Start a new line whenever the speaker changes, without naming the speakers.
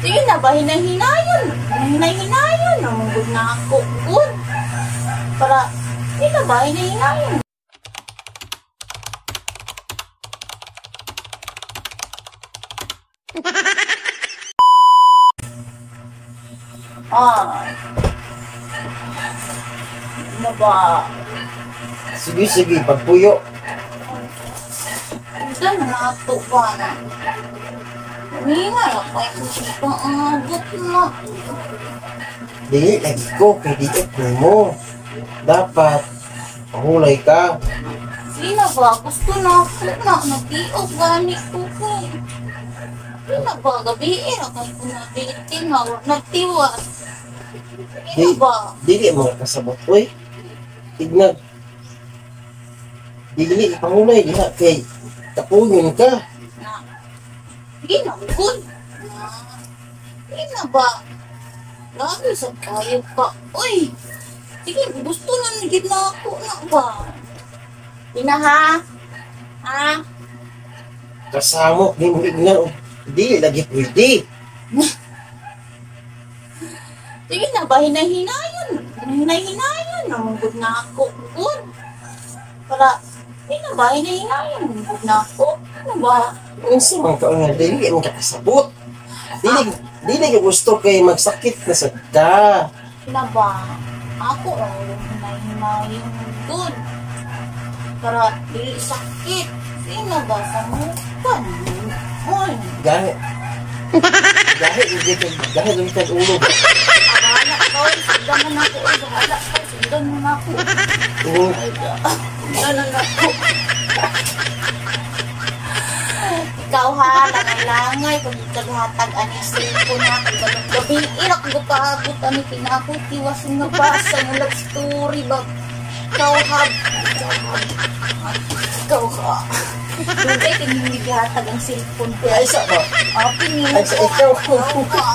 Sige na ba, hinay-hinayon. Hinay-hinayon. Namunggod na ako. Good. Para, sige na ba, hinay-hinayon. Ah. Ano ba?
Sige, sige, pagpuyo.
Hindi na nato ba na? Hindi nga na kayo paabot na.
Dili lagi ko, kay diot nimo. Dapat, mahulay ka.
Sino ba? Gusto na ako na. Nag-iog gani ko ko. Sino ba? Gabi eh. Akay ko na dating ha. Nagtiwas. Sino ba?
Dili mo kasabot, uy. Tignag. Dili, pangulay diha kay tapuyon ka.
Na. Hindi na good. Na. Hindi na ba? Lagi sa kayo ka. Uy! Sige, gusto na gid na ako na ba? Di na ha? Ha?
Kasamok ni mo ignan. Dili lagi pwede.
Sige na ba, hinay-hinayon. Hinay-hinayon. Namunggod na ako. Good. Para, hindi na ba, hinay-hinayon. Namunggod na ako. Ano ba?
Unsa man ka nga dili mo kasabot. Dili dili ko gusto kay magsakit na sad ka.
Na ba? Ako ang hinay-hinayon. Good. Para, dili sakit. Sige na ba, sa mukan. Uy.
Gahi. Gahi ug gahi ug kag ulo.
Bahala ka, oy. Sundan mo na ako. Oy, bahala ka. Sundan mo na ako.
Oo.
Ay, sundan na ako. Ikaw ha, langay-langay, kung kaghatag ani cellphone na, kung ganun gabi, irak ko paabot ani kinako, tiwas nga basa ng love story ba? Ikaw ha, ikaw ha, ikaw ha. Dugay kay hindi gihatag ang cellphone ko.
Ay sa ba?
Apin ni
Ay sa ikaw.
Ikaw ha.